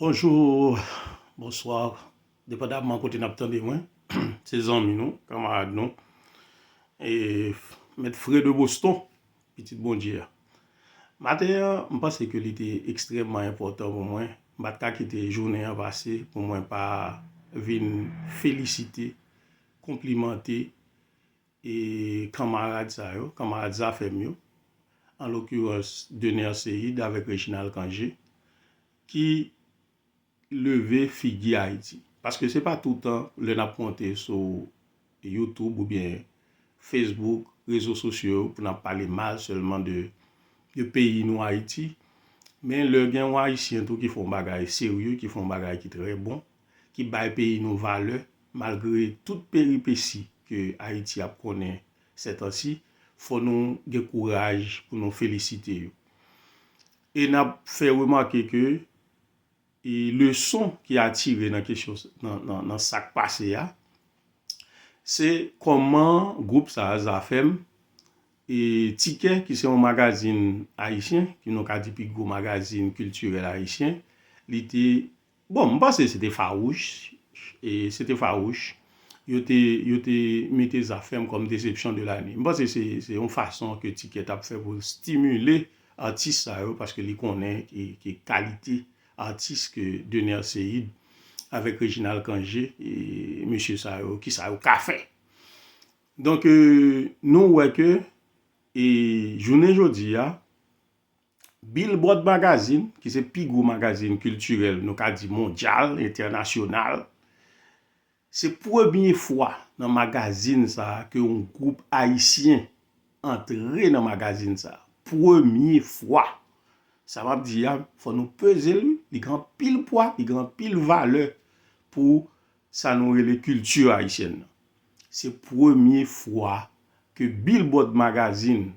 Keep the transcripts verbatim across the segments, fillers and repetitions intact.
Bonjou, bonswa, depandaman kote n ap tande mwen. Se zanmi nou, kanmarad nou, e Mèt Fre de Boston, pitit Bondye a. Maten an, m panse ke li te ekstrèmman enpòtan pou mwen. M pa t ka kite jounen an pase pou mwen pa vin felisite, konplimante e kanmarad sa yo, kanmarad Zafèm yo, an lokirans Dener Ceide avèk Reginald Cangé, ki leve figi Ayiti. Paske se pa toutan lè n ap monte sou YouTube oubyen Facebook, rezo sosyo yo, pou n ap pale mal sèlman de, de peyi nou Ayiti. Men lè gen yon Ayisyen tou ki fè yon bagay serye, ki fè yon bagay ki trè bon, ki bay peyi nou valè, malgre tout peripesi ke Ayiti ap konnen sètansi, fò nou gen kouraj pou nou felisite yo. E n ap fè remake ke e leson ki atire nan kesyon, nan, nan, nan sa k pase a, se kòman gwoup sa a, Zafèm, e Tikè, ki se yon magazin ayisyen, ki nou ka di pi gwo magazin kiltirèl ayisyen, li te, bon, m panse se te fawouch, e se te fawouch. Yo te, yo te mete Zafèm kòm desepsyon de lane. M panse se, se yon fason ke Tikè t ap fè pou l stimile atis sa yo, paske li konnen ki, ki kalite atis ke Dener Ceide avèk Reginald Cangé, e mesye sa yo, ki sa yo ka fè. Donk, e, nou wè ke, e, jounen jodi a, Billboard Magazine, ki se pi gwo magazin kiltirèl, nou ka di mondyal, entènasyonal, se premye fwa nan magazin sa a ke yon gwoup ayisyen antre nan magazin sa a. Premye fwa. Sa m ap di a, fò nou peze l, wi. Li gen anpil pwa, li gen anpil valè pou sa nou rele kilti ayisyèn nan. Se premye fwa ke Billboard Magazine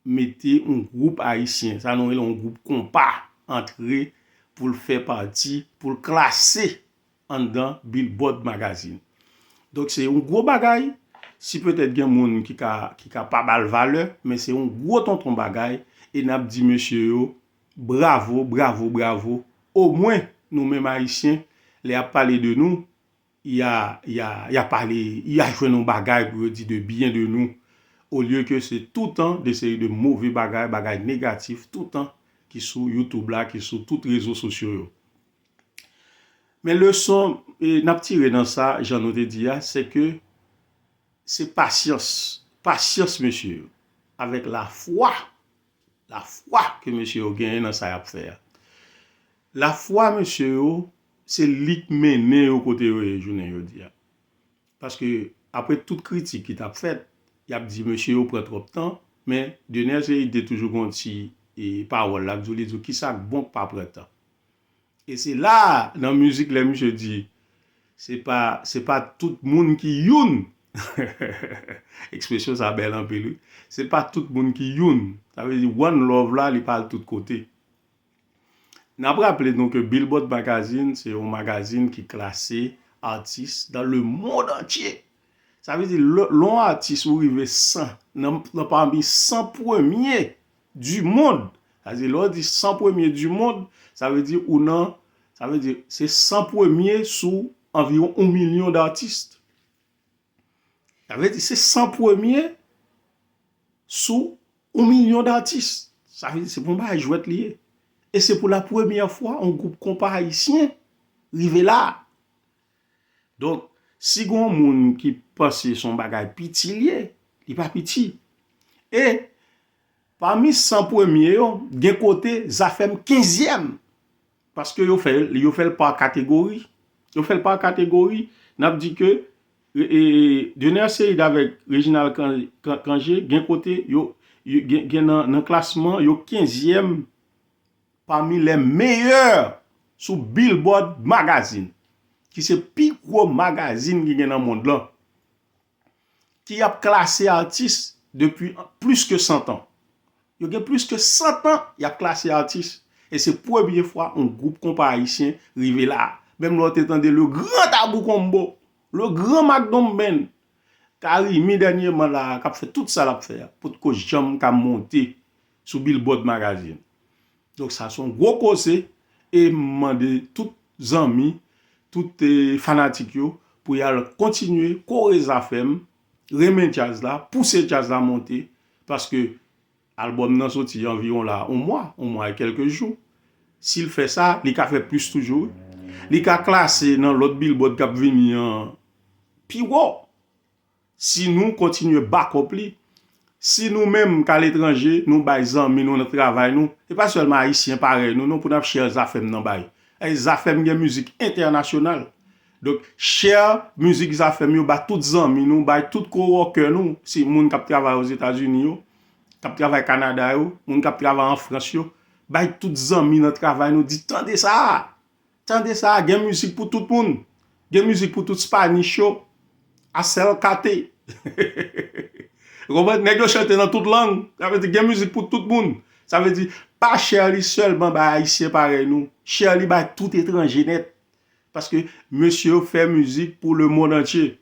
mete yon gwoup ayisyen, sa nou rele yon gwoup konpa, antre pou l fè pati, pou l klase anndan Billboard Magazine. Donk, se yon gwo bagay. Si petèt gen moun ki ka, ki ka pa ba l valè, men se yon gwo tonton bagay. E n ap di mesye yo, bravo, bravo, bravo. Omwen, nou menm Ayisyen, lè y ap pale de nou, y a, y a, y a pale, y a jwenn yon bagay pou yo di de byen de nou. Olye ke se toutan de seri de move bagay, bagay negatif, toutan ki sou YouTube la, ki sou tout rezo sosyo yo. Men leson, e, n ap tire nan sa, jan nou te di a, se ke se pasyans, pasyans mesye yo, avèk lafwa, lafwa ke mesye yo genyen nan sa y ap fè a. Lafwa mesye yo, se li k mennen yo kote yo ye jounen jodi a. Paske apre tout kritik ki t ap fèt, y ap di mesye yo pran twòp tan, men Dener Ceide toujou gon ti, e, pawòl la, di w, li di w, kisa k bon k pa pran tan? E se la, nan mizik, lè misye di, se pa, se pa tout moun ki youn. Ekspresyon sa bèl anpil, wi. Se pa tout moun ki youn. Sa vle di, one love la, li pa al tout kote. N ap raple nou ke Billboard Magazine, se yon magazin ki klase atis dans le monde entier. Sa vle di, lè, lè yon atis ou rive san, nan, nan pami san premye du monde, sa vle di, lè w di san premye du monde, sa vle di ou nan, sa vle di, se san premye sou anviwon yon milyon d'atis. Sa vle di, se san premye sou yon milyon d'atis. Sa vle di, se pa yon bagay jwèt li ye. E se pou la premyè fwa, yon gwoup konpa ayisyen rive la. Donk, si gon moun ki panse se yon bagay piti li ye, li pa piti. E pami san premye yo, gen kote Zafèm kenzyèm. Paske yo fè, yo fè l pa kategori. Yo fè l pa kategori. N ap di ke, e, e, Dener Ceide avèk Reginald Can-, Can-, Cangé, gen kote yo, yo gen, gen nan, nan klasman, yo kenzyèm pami les meilleurs sou Billboard Magazine, ki se pi gwo magazin ki gen nan mond lan, ki ap klase atis depi plis ke san tan. Yo gen plis ke san tan y ap klase atis. E se premye fwa yon gwoup konpa ayisyen rive la. Menm lè w te tande Le Grand Abou Combo, Le Grand Macdon Band, Carimi dènyèman la a, k ap fè tout sa l ap fè a, potko janm ka monte sou Billboard Magazine. Donk sa se yon gwo koze, E m mande tout zanmi, tout eh, fanatik yo pou y al kontinye kore Zafèm, renmen djaz la, pouse djaz la monte, paske albòm nan soti anviwon la yon mwa, yon mwa e kèlke jou. Si l fè sa, li ka fè plis toujou. Li ka klase nan lòt Billboard k ap vini an pi wo. Si nou kontinye back up li, si nou menm k aletranje, nou bay zanmi nou nan travay nou, e pa sèlman Ayisyen parèy nou, non, pou n ap share Zafèm nan bay. Ey, Zafèm gen mizik entènasyonal. Donk, share mizik Zafèm yo, ba tout zanmi nou, bay tout coworker nou, si moun k ap travay Ozetazini yo, k ap travay Kanada yo, moun k ap travay an Frans yo, bay tout zanmi nan travay nou, di, tande sa! Tande sa, gen mizik pou tout moun. Gen mizik pou tout Spanish yo. Asèl kate. Ou konprann? Nèg yo chante nan tout lang. Sa vle di gen mizik pou tout moun. Sa vle di, pa share li sèlman bay Ayisyen parèy nou. Share li bay tout etranje nèt. Paske mesye yo fè mizik pou lemonn antye.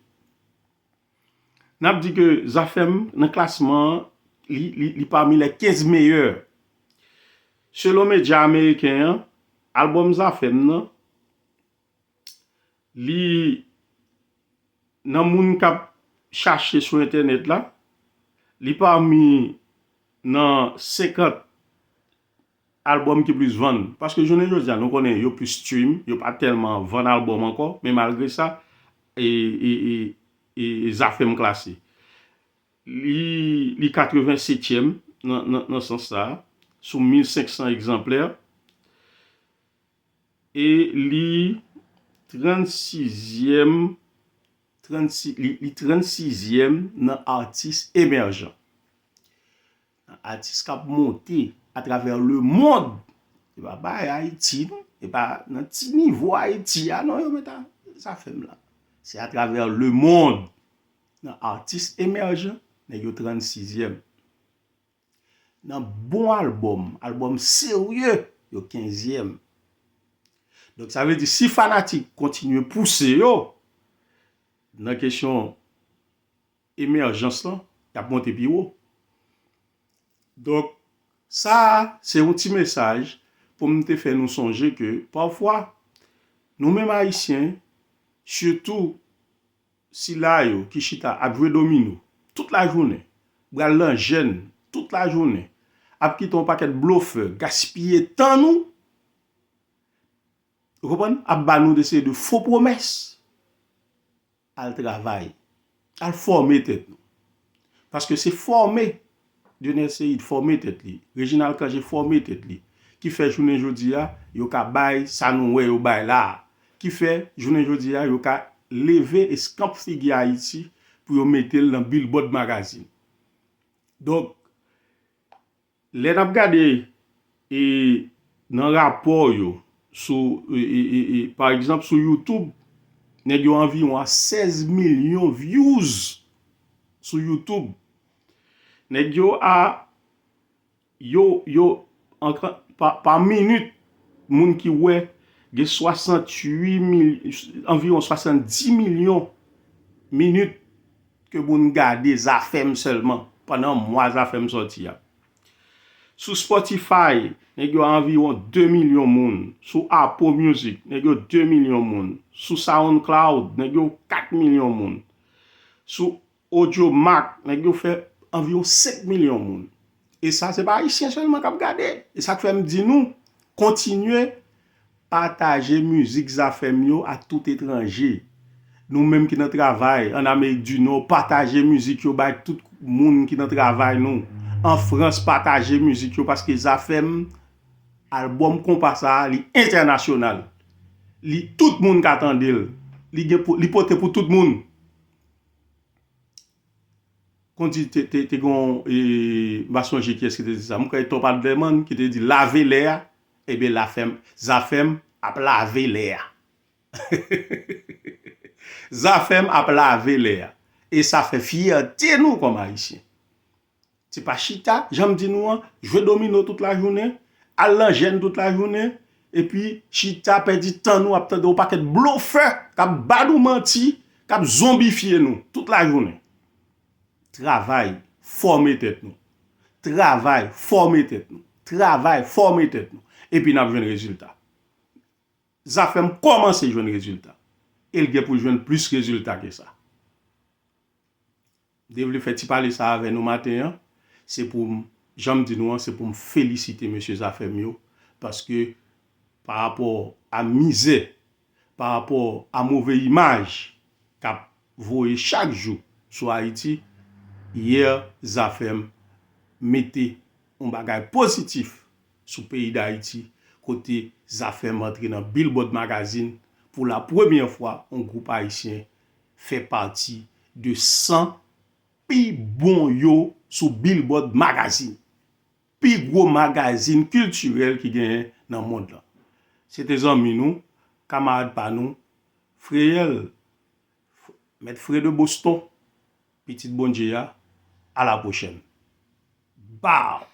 N ap di ke Zafèm nan klasman an, li, li, li pami les quinze meilleurs. Selon medya ameriken an, albòm Zafèm nan, li nan moun k ap chache sou entènèt la, li pami nan senkant albòm ki plis vann. Paske jounen jodi a, nou konnen yo plis stream, yo pa tèlman vann albòm ankò, men malgre sa, e, e, e, e, e Zafèm klase. Li, li katrevensetyèm nan, nan, nan sans sa a, sou mil senk san egzanplè. E li trannsizyèm, trannsis, li, li trannsizyèm nan atis emèjan. Nan atis k ap monte atravè lemonn. E pa bay Ayiti, non. E pa nan ti nivo Ayiti a, non, yo met a, Zafèm la. Se atravè lemonn. Nan atis emèjan, nèg yo trannsizyèm. Nan bon albòm, albòm serye, yo kenzyèm. Donk, sa vle di, si fanatik kontinye pouse yo, nan kesyon emèjans lan, y ap monte pi wo. Donk, sa a, se yon ti mesaj pou m te fè nou sonje ke, pafwa, nou menm Ayisyen, sitou sila yo ki chita ap jwe domino tout lajounen, pral nan jèn tout lajounen, ap kite yon pakèt blofè gaspiye tan nou, ou konprann? Ap ba nou de seri de fo pwomès. Al travay, al fòme tèt nou. Paske se fòme, Dionel Ceide fòme tèt li, Reginald Cangé fòme tèt li, ki fè jounen jodi a, yo ka bay sa nou wè yo bay la a. Ki fè, jounen jodi a, yo ka leve eskanp figi Ayiti pou yo mete l nan Billboard Magazine. Donk, lè n ap gade e, nan rapò yo, sou, e, e, e, e, pa egzanp, sou YouTube, nèg yo anviwon a sèz milyon views sou YouTube. Nèg yo a, yo, yo, an, pa, pa minit, moun ki wè, gen swasanntuit mil, anviwon swasanndis milyon minit ke moun gade Zafèm sèlman pandan mwa Zafèm sòti a. Sou Spotify, nèg yo anviwon de milyon moun. Sou Apple Music, nèg yo de milyon moun. Sou SoundCloud, nèg yo kat milyon moun. Sou Audiomack, nèg yo fè anviwon senk milyon moun. E sa, se pa Ayisyen sèlman k ap gade. E sa k fè m di nou, kontinye pataje mizik Zafèm yo ak tout etranje. Nou menm ki nan travay, ann Amerik di Nò, pataje mizik yo bay tout moun ki nan travay nou. An Frans, pataje mizik yo, paske Zafèm, albòm konpa sa a, li entènasyonal. Li, tout moun ka tande l. Li gen pou, li pote pou tout moun. Konn di te, te, te gon, e, m pa sonje kiyès ki te di sa. M kwè Top Adlerman ki te di lave lè a, ebyen Lafèm, Zafèm ap lave lè a. Zafèm ap lave lè a. E sa fè fyète nou kòm Ayisyen. Se pa chita, jan m di nou an, jwe domino tout lajounen, al nan jèn tout lajounen, epi chita pèdi tan nou ap tande yon pakèt blofè k ap ba nou manti, k ap zonbifye nou tout lajounen. Travay, fòme tèt nou. Travay, fòme tèt nou. Travay, fòme tèt nou. Epi n ap jwenn rezilta. Zafèm kòmanse jwenn rezilta. E l gen pou jwenn plis rezilta ke sa. M te vle fè ti pale sa avè nou maten an. Se pou m, jan m di nou an, se pou m felisite mesye Zafèm yo. Paske pa rapò a mizè, pa rapò a move imaj k ap voye chak jou sou Ayiti, yè Zafèm mete yon bagay pozitif sou peyi Dayiti, kote Zafèm antre nan Billboard Magazine pou la premyè fwa, yon gwoup ayisyen fè pati de san pi bon yo sou Billboard Magazine, pi gwo magazin kiltirèl ki genyen nan mond lan. Se te zanmi nou, kamarad pa nou, Freyèl, Mèt Fre de Boston, pitit Bondye a, a la pwochèn. Bow!